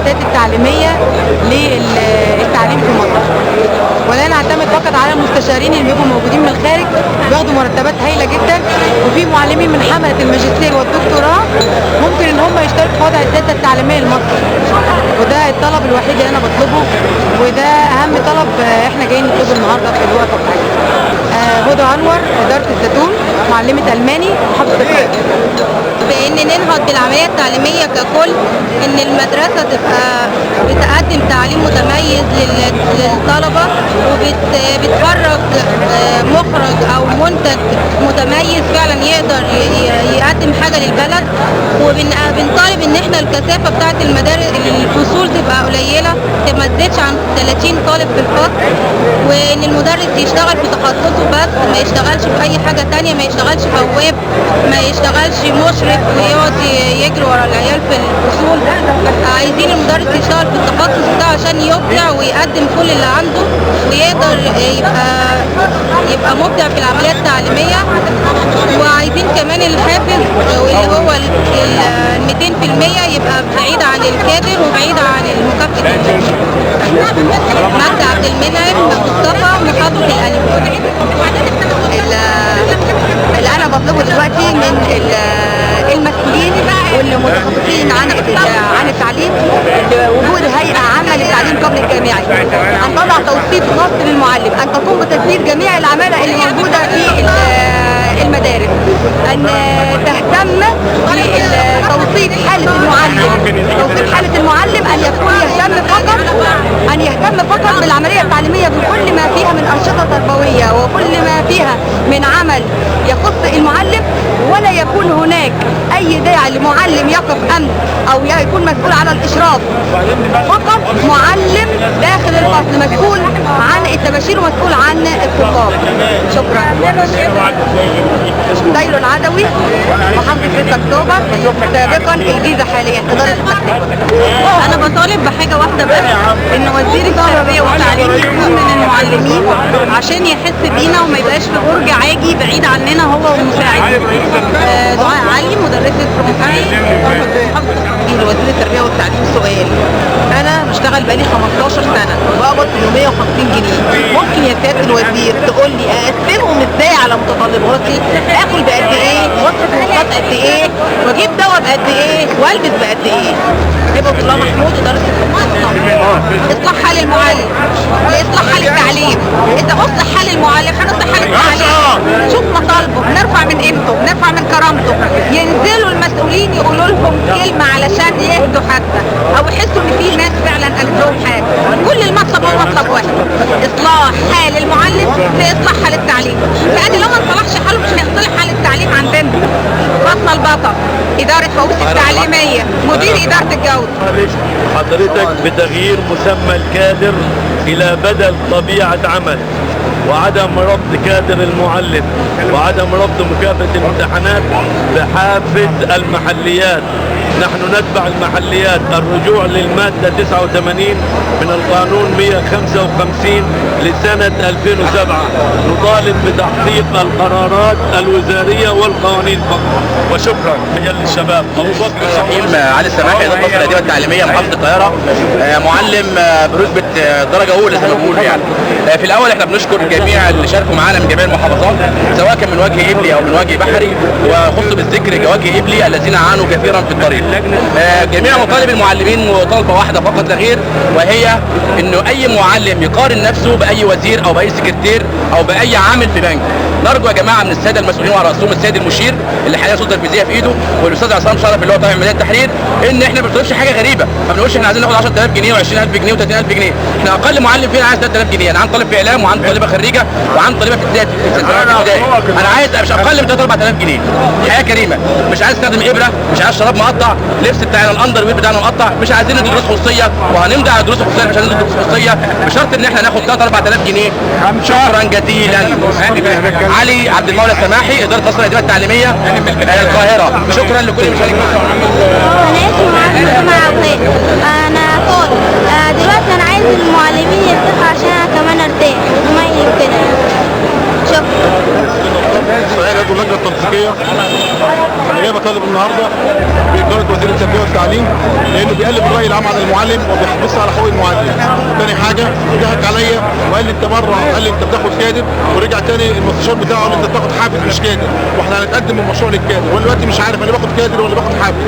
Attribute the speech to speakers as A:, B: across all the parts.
A: السياسات التعليمية للتعليم في مصر، ولا نعتمد فقط على المستشارين اللي بيبقوا موجودين من الخارج بياخدوا مرتبات هايلة جدا، وفي معلمين من حمله الماجستير والدكتوراه ممكن ان هم يشتركوا في وضع السياسة التعليمية لمصر. وده الطلب الوحيد اللي انا بطلبه، وده اهم طلب احنا جايين نطلبه النهارده في الوقفة بتاعتنا. هدى انور، ادارة الزيتون، معلمه الماني، محافظة القاهرة.
B: بان ننهض بالعملية التعليمية ككل، ان المدرسة تبقى بتقدم تعليم متميز للطلبة وبتخرج مخرج او منتج متميز فعلا يقدر يقدم حاجة للبلد. وبنطالب ان احنا الكثافة بتاعه المدارس الفصول تبقى قليله، ما تزيدش عن 30 طالب في الفصل، وان المدرس يشتغل في تخصصه بس، ما يشتغلش في اي حاجة تانية، ما يشتغلش بواب، ما يشتغلش مشرف ويقعد يجري ورا العيال في الفصول. عايزين المدرس يشتغل في التخصص بتاعه عشان يبدع ويقدم كل اللي عنده ويقدر يبقى مبدع في العملية التعليمية. وعايزين كمان الحافز واللي هو ال 200% يبقى بعيد عن الكادر وبعيد عن المكافأة. مجدي عبد المنعم مصطفى، محافظة القليوبية.
A: اللي انا بطلبه دلوقتي من المسؤولين والمتخصصين عن التعليم وجود هيئة عامة للتعليم قبل الجامعي، ان تضع توصيف خاص للمعلم، ان تقوم بتسديد جميع العمالة اللي موجودة في المدارس، ان تهتم بتوصيف حاله المعلم، توصيف حاله المعلم ان يكون يهتم فقط بالعملية التعليمية بكل ما فيها من انشطة تربوية وكل ما فيها من عمل يخص المعلم، ولا يكون هناك اي داعي لمعلم يقف امن او يكون مسؤول على الاشراف، فقط معلم داخل الفصل مسؤول عن التباشير ومسؤول عن الطلاب. شكرا. دايلو العدوي، محافظة 6 اكتوبر، سابقا الجيزة، حاليا ادارة التخطيط.
B: انا بطالب بحاجة واحدة بس، ان وزير التربية والتعليم يكون من المعلمين عشان يحس بينا وما يبقاش في برج عاجي بعيد عننا هو ومساعدة. دعاء علي، مدرسه فرنساوي،
A: لوزير التربية والتعليم سؤال. انا بشتغل بقالي 15 سنة وبقبض 850 جنيه، ممكن يا سيادة الوزير تقول لي اقسمهم ازاي على متطلباتي؟ اكل بقد ايه؟ واصرف مواصلات قد ايه؟ واجيب دواء بقد ايه؟ والبس بقد ايه؟ هبه الله محمود، ادارة
B: اصلاح حال المعلم لاصلاح حال التعليم. اذا اصلح حال المعلم هنصلح حال التعليم. شوف مطالبه، بنرفع من قيمته، بنرفع من كرامته. ينزلوا المسؤولين يقولوا لهم كلمة علشان يهدوا حتى، او يحسوا ان في ناس فعلا قالت لهم حاجة. كل المطلب هو مطلب واحد، اصلاح حال المعلم لاصلاح حال التعليم، لان لو ما انصلحش حاله مش هينصلح حال التعليم عندنا. فاطمة البطل، ادارة فوز التعليمية، مدير ادارة الجودة.
C: حضرتك بتغيير مسمى الكادر الى بدل طبيعة عمل، وعدم ربط كادر المعلم، وعدم ربط مكافأة الامتحانات بحافز المحليات. نحن نتبع المحليات. الرجوع للمادة 89 من القانون 155 لسنة 2007. نطالب بتحقيق القرارات الوزارية والقوانين فقط. وشكرا. مجلة الشباب. أبو بكر
D: رحيم علي السماحي، إدارة مصر الأديبة التعليمية، محافظة القاهرة، معلم برتبة درجة أولى زي ما بيقولوا يعني. في الأول احنا بنشكر جميع اللي شاركوا معانا من جميع المحافظات، سواء كان من وجه قبلي أو من وجه بحري، وخص بالذكر وجه قبلي الذين عانوا كثيرا في الطريق. جميع مطالب المعلمين مطالبة واحدة فقط لا غير، وهي انه اي معلم يقارن نفسه باي وزير او باي سكرتير او باي عامل في بنك. نرجو يا جماعة من السادة المسؤولين وعلى راسهم السيد المشير اللي حاليا سلطة تنفيذية في ايده، والاستاذ عصام شرف اللي هو طالع من ميدان التحرير، ان احنا ما بنطلبش حاجة غريبة، ما بنقولش احنا عايزين ناخد 10000 جنيه و20000 جنيه و30000 جنيه، احنا اقل معلم فينا عايز 3000 جنيه. انا عندي طالب في اعلام، وعندي طالبه خريجة، وعندي طالبه في ابتدائي، انا عايز مش اقل من 3 4000 جنيه. حياة كريمة، مش عايز استخدم ابره، مش عايز شراب مقطع، لبس بتاعنا ال underwear بتاعنا مقطع، مش عايزين ندي دروس خصوصية، وهنمضي على دروس خصوصية، مش عايزين ندي دروس خصوصية بشرط ان احنا ناخد 3 4000 جنيه. شكرا جزيلا. علي عبد المولى السماحي، ادارة مصر الادارة التعليمية، القاهرة. شكرا لكل مشارك.
E: انا اسمي معاذ محمد، انا طالب. دلوقتي انا عايز المعلمين يرتاحوا عشان انا كمان ارتاح وزمايلي وكده. شكرا.
F: سعيد عضو اللجنة التنسيقيه. انا جاي بطالب النهارده بادارة وزير التربية والتعليم لانه بيقلب الراي الراي العام على المعلم وبيحبس على حقوق المعلم. تاني حاجة ضحك عليا وقال لي انت مرة، قال لي انت بتاخد كادر، ورجع تاني المستشار بتاعه قال لي انت بتاخد حافز مش كادر، واحنا هنتقدم المشروع للكادر، وانا دلوقتي مش عارف انا باخد كادر ولا باخد حافز.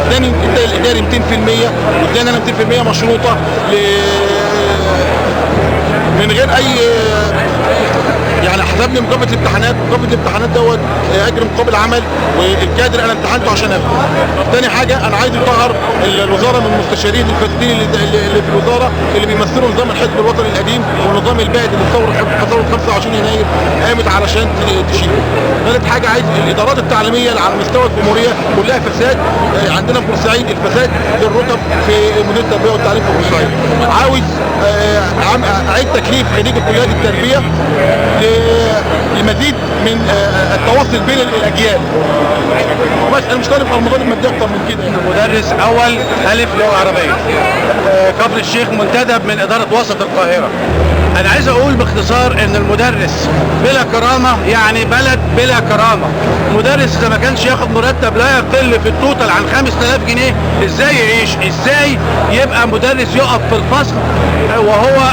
F: اداني ادى الاداري 200% واداني انا 200% مشروطة من غير اي يعني. حسبني مكافاة الامتحانات، مكافاة الامتحانات دوت اجر مقابل عمل، والكادر انا امتحنته عشان اخده. تاني حاجة انا عايز اطهر الوزارة من المستشارين الفاسدين اللي في الوزارة، اللي بيمثلوا نظام الحزب الوطني القديم والنظام البائد اللي ثورة 25 يناير قامت علشان تشيله. ثالث حاجة عايز الادارات التعليمية اللي على مستوى الجمهورية كلها فساد، عندنا في بورسعيد الفساد للركب في مديرية التربية والتعليم في بورسعيد. عاوز اعيد تكليف خريج كليات التربية لمزيد من التواصل بين الاجيال. بس انا مش طالب المطالب المادية اكتر من كده.
G: مدرس اول الف لغة عربية كفر الشيخ، منتدب من ادارة وسط القاهرة. انا عايز اقول باختصار ان المدرس بلا كرامة يعني بلد بلا كرامة. مدرس اذا ما كانش ياخد مرتب لا يقل في ال total عن 5000 جنيه ازاي يعيش؟ ازاي يبقى مدرس يقف في الفصل وهو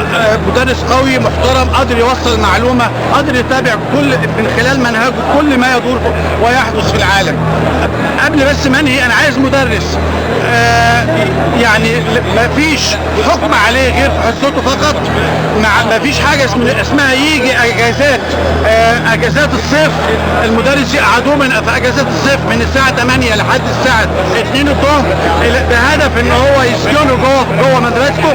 G: مدرس قوي محترم قادر يوصل معلومة، قادر يتابع كل من خلال منهجه كل ما يدور ويحدث في العالم. قبل بس ما انهي انا عايز مدرس يعني ما فيش حكم عليه غير في حصته فقط، ما فيش حاجة اسمها يجي اجازات، اجازات الصيف المدرس يقعدوه من في اجازات الصيف من الساعة 8 لحد الساعة 2 الظهر بهدف ان هو يسجنه جوه مدرسته.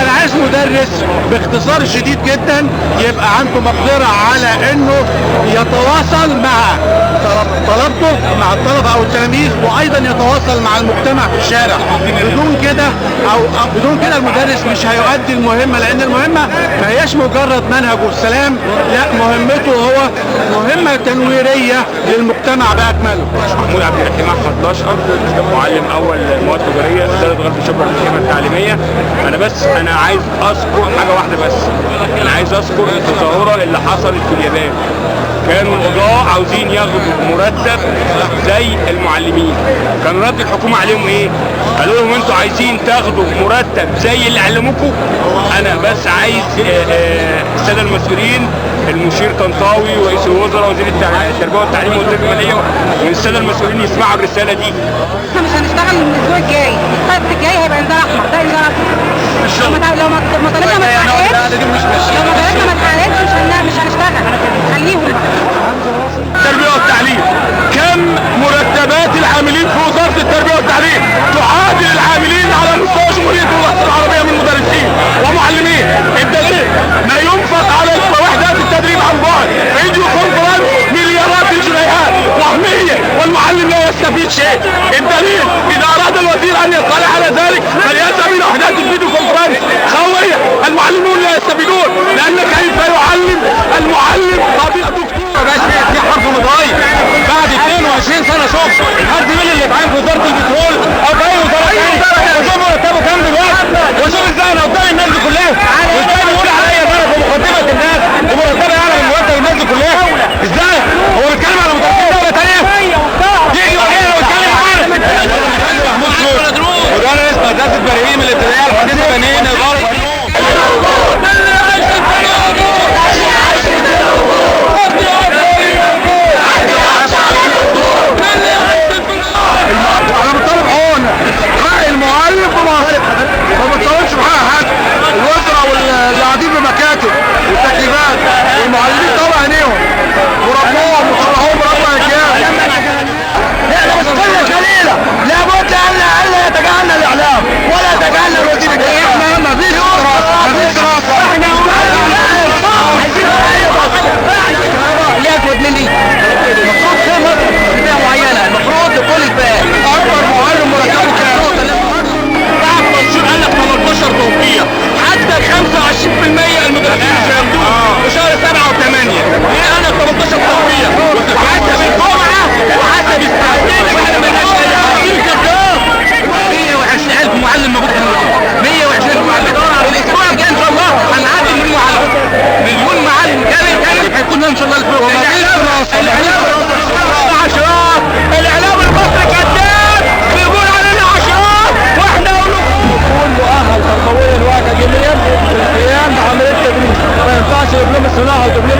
G: انا عايز مدرس باختصار شديد جدا يبقى عنده مقدره على انه يتواصل مع طلبته، مع الطلبة او التلاميذ، وايضا يتواصل مع المجتمع في الشارع. بدون كده او بدون كده المدرس مش هيؤدي المهمة، لان المهمة ما هياش مجرد منهج والسلام، لا، مهمته هو مهمة تنويريه للمجتمع باكمله.
H: محمود عبد الرحيم احمد الاشقر، معلم اول مواد تجارية ادارة غرب شبرا الخدمة التعليمية. انا عايز اذكر حاجة واحدة بس، انا عايز اذكر التظاهرة اللي حصلت في اليابان. كانوا القضاة عاوزين ياخدوا مرتب زي المعلمين، كان رد الحكومة عليهم ايه؟ قالوا لهم انتوا عايزين تاخدوا مرتب زي اللي علموكم؟ انا بس عايز السادة المسؤولين، المشير طنطاوي ورئيس الوزراء وزير التربية والتعليم وزير المالية والسادة المسؤولين يسمعوا الرسالة دي.
A: احنا مش هنشتغل الاسبوع الجاي، السبت الجاي هيبقى انذار احمر، ده انذار احمر. لو ما طلبنا ما اتحققتش، مش هنشتغل، خليهم بقى.
F: التربية والتعليم، كم مرتبات العاملين في وزارة التربية والتعليم تعادل العاملين على مستوى جمهورية مصر العربية من مدرسين ومعلمين؟ الدليل ما ينفق على وحدات التدريب عن بعد، video conference، مليارات الجنيهات وهمية والمعلم لا يستفيد شيء. الدليل إذا أراد الوزير أن يطلع على ذلك فليذهب إلى وحدات ال video conference خاوية، المعلمون لا يستفيدون، لأن كيف يعلم المعلم طبيب دكتور؟
G: في حرف متغير بعد 22 سنة شغل. هل زميلي اللي اتعين في وزارة البترول أو في أي وزارة ثانية وشوف مرتبه كام دلوقتي، وشوف ازاي أنا قدام الناس دي كلها، وازاي بيقول عليا إن أنا في مقدمة الناس ومرتبي أعلى من مرتب الناس دي كلها؟ ازاي؟ هو بيتكلم على مدرسين دولة ثانية؟ يجي وحيد ويتكلم معانا. مدرس مدرسة بريم الابتدائية الحديثة بنين الغرب.
F: انا بطالب عون حق المعلم.
G: هيجيب لنا